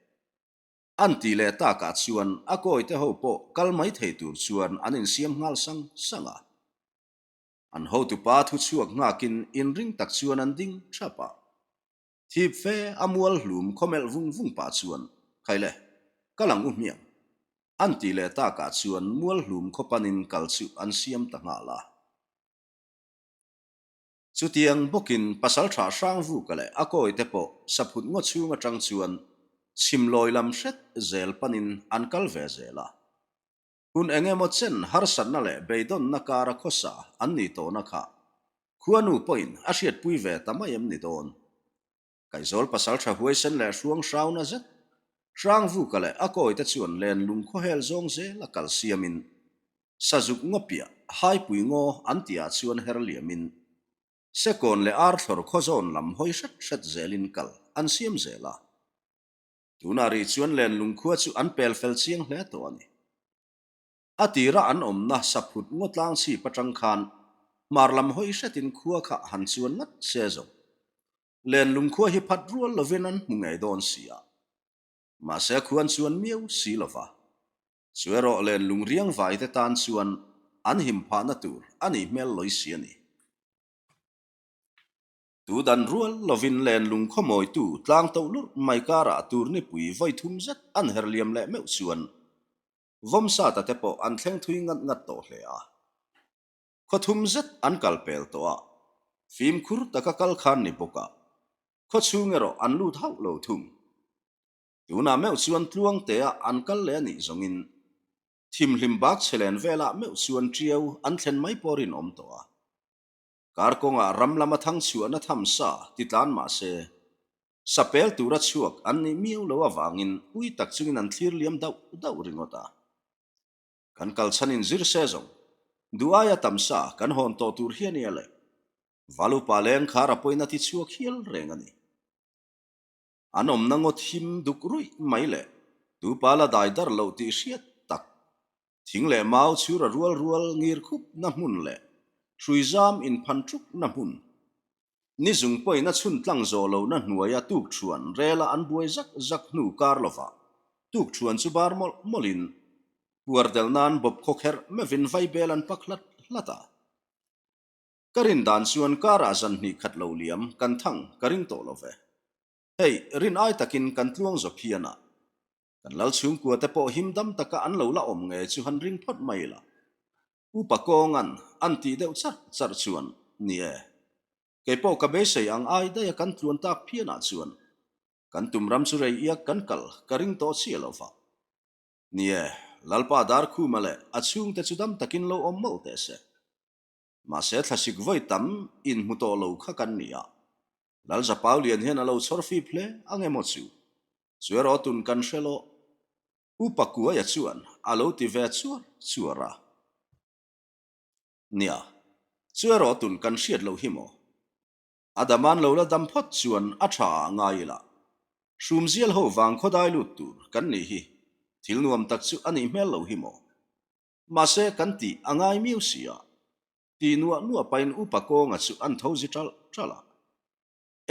An tih leh takah chuan a kawite ho pawh kal mai thei tur chuan an insiam nghal sang sang a. An hotupa thu chhuak nghakin inring tak chuan an ding thap a. Thip fe a mual hlum khawmelh vung vung pah chuan, Khaile, ka lang u hmiang. An tih leh takah chuan mual hlum khaw panin kal chu an siam ta nghal a. Chutiang bawkin pasal tha Hrangvuka leh a kawite pawh saphut ngaw chhung atang chuan chhimlawi lam hret zel panin an kal ve zel a. Hun eng emaw chen harsatna leh beidawnna kara khawsa an ni tawhna kha khuanu pawhin a hriatpui ve ta mai em ni dawn? Kaizawl pasal tha huaisen leh hruang hrauna zet, Hrangvuka leh a kawite chuan len lungkhawhel zawng zel a kal siamin Sazuk ngaw piah Haipui ngaw an tihah chuan her liamin Sekawn leh Arthlawr khawzawn lam hawi hret hret zelin kal an siam zel a. Tunah rih chuan lenlung khua chu an pel fel chiang hle tawh a ni. A tira an awmna saphut ngaw tlang chhip atang khan hmar lam hawi hretin khua kha han chuan ngat se zo. Lenlung khua hi phat rual lovin an hmu ngei dawn si a. Mahse khuan chuan miau si lova. Chu erawh lenlung riang vaite tan chuan an him phahna tur a nih hmel lawi si a ni. Tu dan rual lovin lenlung khawmawitu tlang toh lurh mai karah tur nipui vawi thum zet an her liam leh meuh chuan Vawmsata te pawh an thleng thui ngat ngat tawh hle a. Khaw thum zet an kal pel tawh a, fimkhur taka kal khan ni bawk a, khaw chhung erawh an lut hauh lo thung. Tunah meuh chuan Tluangtea an kal leh a nih zawngin thimhlim bak chhe len velah meuh chuan Tiau an thlen mai pawh rinawm tawh a. Kar kawngah ram lama thang chhuahna tham sa ti tlan mah se, sa pel tura chhuak an nih miau lo avangin ui tak chungin an thlir liam dauh dauh ringawt a. Kan kal chhanin zir se zawng, duh aia tam sa kan hawn tawh tur hi a nia le. Valupa leng khar a pawina ti chhuak hial reng a ni. An awmna ngawt him duk ruih mai le, tupa la dai dar loh tih hriat tak. Thing leh mau chhura rual rual ngir khup na hmun leh hrui zam inphan ṭuk na hmun. Ni zung pawhin a chhun tlang zawh lohna hnuaia tukṭhuan rela an buai zak zak hnu kar lovah tukṭhuan chu bar mawlh mawlhin puar del nan bawp khawkherh meuhin vaibel an pak hlat hlat a. Ka rin dan chuan karah zan hnih khat lo liam kan thang ka ring tawh lo ve. Hei, rin ai takin kan tluang zawp hian a. Kan lal chhungkua te pawh him dam taka an lo la awm nge chu han ring phawt mai la. Upa Kawnga'n an tih deuh charh charh chuan, Ni e. Kei pawh ka beisei ang ai daih a kan tluan tak phianah chuan kan tum ram chu rei iak kan kal ka ring tawh chiah lo va. Ni e, Lalpa Darkhuma leh a chhungte chu dam takin lo awm mawlh teh se. Mahse thlasik vawi tam inhmu tawh lo kha kan ni a, Lalzapau lian hian a lo chhawr fip hle ang emaw chu? Chu erawh tun kan hre lawh. Upa Kuaia chuan a lo ti ve chuar chuar a. Nia, chu erawh tun kan hriat loh hi maw? A dam an lo la dam phawt chuan a tha ah ngai ila. Hrumzial ho vang khawdai lut tur kan nih hi thil nuam tak chu a nih hmel lo hi maw? Mahse kan tih a ngai miau si a, ti nuah nuah pahin upa kawnga chu an tho zi ṭalh ṭalh a.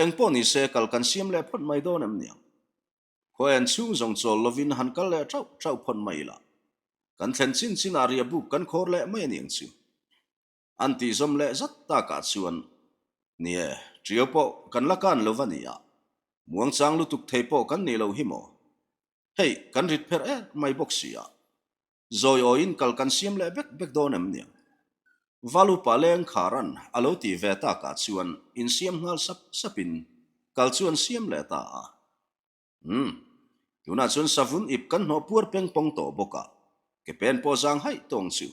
Engpawh ni se kal kan siam leh phawt mai dawn em niang? Khaw en chhung zawng chawl lovin han kal leh ṭauh ṭauh phawt mai ila, kan thlen chin chinah riah buk kan khawr leh mai a niang chu. An tih zawm leh zat takah chuan, Ni e, ṭiau pawh kan la kan lo va ni a, muangchang lutuk thei pawh kan nih loh hi maw? Hei, kan rit pherh er mai bawk si a. Zawi awiin kal kan siam leh bek bek dawn em niang? Valupa leng kharan a lo tih ve takah chuan insiam nghal sap sapin kal chu an siam leh ta a. Umm, tunah chuan savun ip kan hnawh puar peng pawng tawh bawk a, ke pen pawh zang haih tawng chu.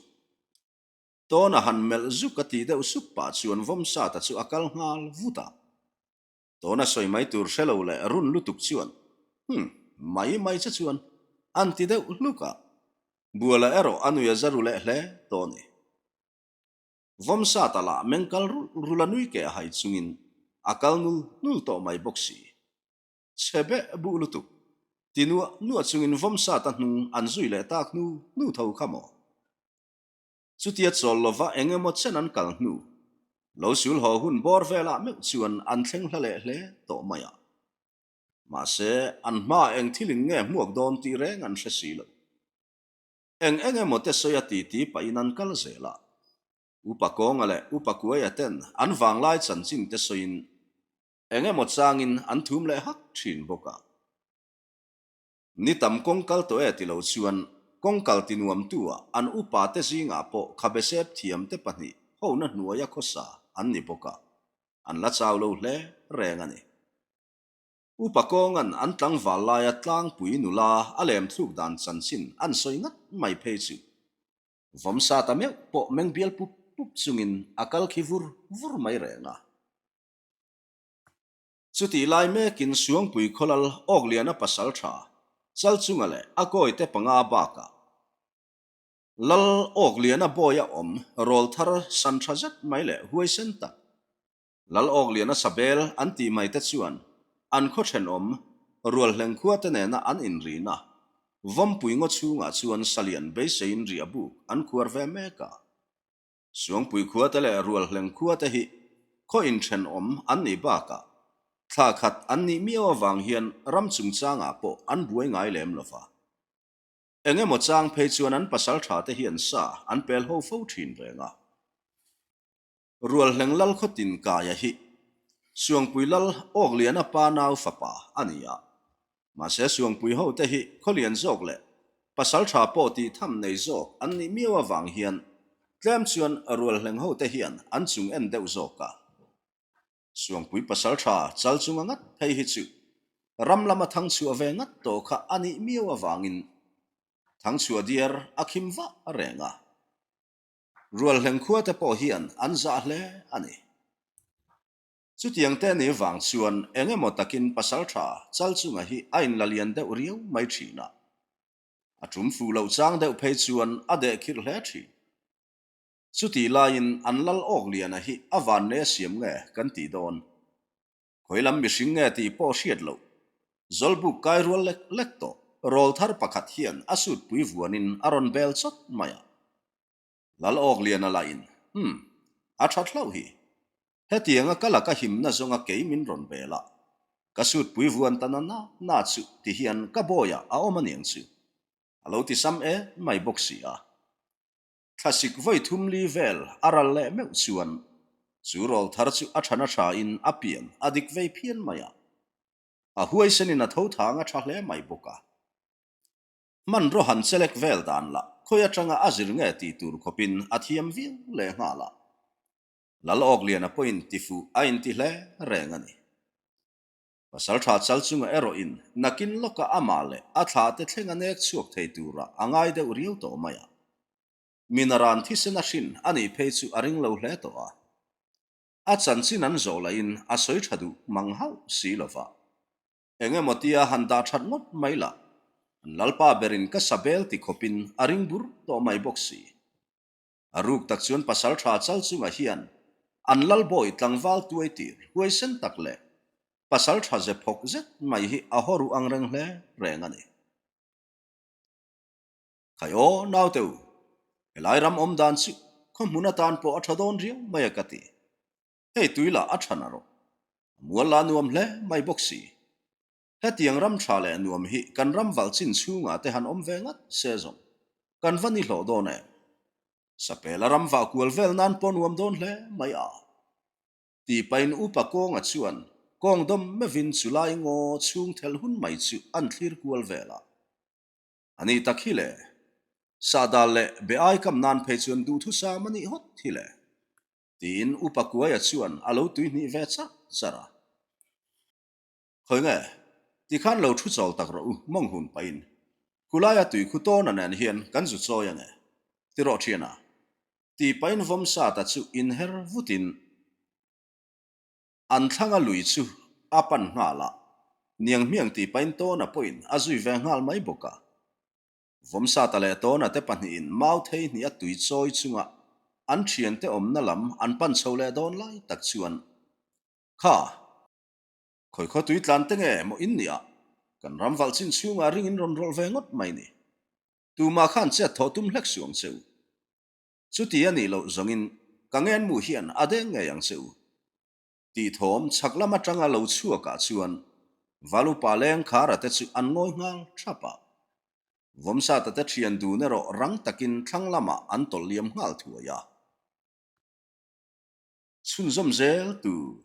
Tawna han melh zuk a tih deuh sup pah chuan Vawmsata chu a kal nghal vut a. Tawna sawi mai tur hre lo leh run lutuk chuan, Hum, mai mai che chuan, an ti deuh hluk a. Buala erawh a nui a za ru leh hle tawh a ni. Vawmsata lah meng kal rulh rulh a nui keh a hai chungin a kal nul nul tawh mai bawk si. Chhe beh buh lutuk, ti nuah nuah chungin Vawmsata hnung an zui leh tak hnu hnu tho kha maw? Chutia chawl lova eng emaw chen an kal hnu, lo sul haw hun bawr velah meuh chuan an thleng hla leh hle tawh mai a. Mahse, an hmaah eng thilin nge hmuak dawn tih reng an hre si lo. Eng eng emaw te sawi a titi pahin an kal zel a. Upa Kawnga leh Upa Kuaia ten an vanglai chanchin te sawiin eng emaw changin an thum leh hak thin bawk a. Ni tam kawng kal tawh e ti lo chuan kawng kal ti nuamtu ah an upa te zingah pawh khabe sep thiam te pahnih hona hnuaia khawsa an ni bawk a, an la chau lo hle reng a ni. Upa kawngan an tlangval laia tlangpui nula a lem thluk dan chanchin an sawi ngat mai phei chu Vawmsata meuh pawh meng bial pup pup chungin a kal khi vur vur mai reng a. Chutih lai mekin Suangpui khawlal Awkliana pasal tha Chalchunga leh a kawite panga bakah Lal Awkliana bawia awm rawl thar san tha zet mai leh huaisen tak Lal Awkliana Sabel an tih mai te chuan an khaw thenawm Rualhleng khua te nena an inrina Vawmpui ngaw chhungah chuan Salian beiseiin riah buk an khuar ve mek a. Suangpui khuate leh Rualhleng khuate hi khaw inthenawm an nih bakah thla khat an nih miau avang hian ram chungchangah pawh an buai ngai lem lo va. Eng emaw chang phei chuan an pasal thate hian sa an pel ho fo thin reng a. Rualhleng lal khaw tin kaia hi Suangpui lal Awkliana pa nau fapa a ni a. Mahse Suangpui hote hi khawlian zawk leh pasal tha pawh tih tham nei zawk an nih miau avang hian tlem chuan Rualhleng hote hian an chung en deuh zawk a. Suangpui pasal tha chal chunga ngat phei hi chu ram lama thangchhuah ve ngat tawh kha a nih miau avangin thangchhuah diar a khim vah reng a. Rualhleng khuate pawh hian an zah hle a ni. Chutiang te nih vang chuan eng emaw takin pasaltha Chalchunga hi a inla lian deuh riau mai thin a. A tum fuh loh chang deuh phei chuan a deh khirh hle thin. Chutih laiin an lal awk liana hi a vanne a siam nge kan tih dawn. Khawi lam mihring nge tih pawh hriat loh. Zawlbuk kai rual lek lek tawh. Rawl thar pakhat hian a sutpui vuanin a rawn bel chawt mai a. Lal awk liana lahin, Umm, a that hlauh hi. Hetianga ka laka himna zawnga kei min rawn bel a. Ka sutpui vuan ta na na na chu ti hian ka bawiah a awm aniang chu. A lo ti sam e mai bawk si a. Thlasik vawi thum li vel a ral leh meuh chuan chu rawl thar chu a thana tha in a pian a dik vei phian mai a. A huaisen in a tho thang a tha hle mai bawk a. Hmanraw han chelek vel dan lah khawi atanga a zir nge tih tur khawp in a thiam viau leh nghal a. Lal Awkliana pawhin tifuh a inti hle reng a ni. Pasalṭha chal chunga erawhin nakin lawka amah leh a thla te thleng a nek chhuak thei tura a ngai deuh riau tawh mai a. Minaran thisen a hrin a nih phei chu a ring lo hle tawh a. A chanchin an zawh lahin a sawi ṭha duh mang hauh si lo va. Eng emaw tia han dah ṭhat ngawt mai lah, an lalpa berin ka sa bel ti khawpin a ring bur tawh mai bawk si. A ruk tak chuan pasalṭha chal chungah hian an lalbawi tlangval tuai tir huaisen tak leh pasalṭha ze phawk zet mai hi a haw ruh ang reng hle reng a ni. Khai aw naute u, helai ram awm dan chu khaw hmun atan pawh a ṭha dawn riau mai a ka ti. Hei tui lah a ṭha na rawh. A mual lah nuam hle mai bawk si. Hetiang ram tha leh nuam hi kan ram valh chin chhungah te han awm ve ngat se zawng kan va ni hlawh dawn em? Sapela ram vah kual vel nan pawh nuam dawn hle mai a. Tih pahin upa kawnga chuan kawng dawm meuhin chulai ngaw chhung thelh hun mai chu an thlir kual vel a. A ni tak hi le. Sahdal leh be ai kam nan phei chuan duhthusam a nih hawt hi le. Tiin upa kuaia chuan a lo tuihnih ve char char a. Khawi nge? Tikhan lo thu chawl tak rawh u, mawng hun pahin. Khulaia tui khu tawna nen hian kan zu chawi ange. Ti rawh thiana. Ti pahin Vawmsata chu inher vutin an thlanga lui chu a pan nghal a, niang hmiang ti pahin tawna pawhin a zui ve nghal mai bawk a. Vawmsata leh tawna te pahnihin mau thei hnih a tui chawi chunga an thiante awmna lam an pan chho leh dawn lai tak chuan, Kha! Khawi khaw tui tlan te nge maw in nia? Kan ram valh chin chhungah ring in rawn rawlh ve ngawt mai ni. Tumah khan chet thawh tum hlek suh ang che u. Chuti a nih loh zawngin ka ngenmu hian a deng ngei ang che u. Tih thawm chhak lam atanga lo chhuakah chuan Valupa leng khara te chu an ngawi nghal thap a. Vawmsata te thian dun erawh rang takin thlang lamah an tawlh liam nghal thuai a. Chhunzawm zel tur.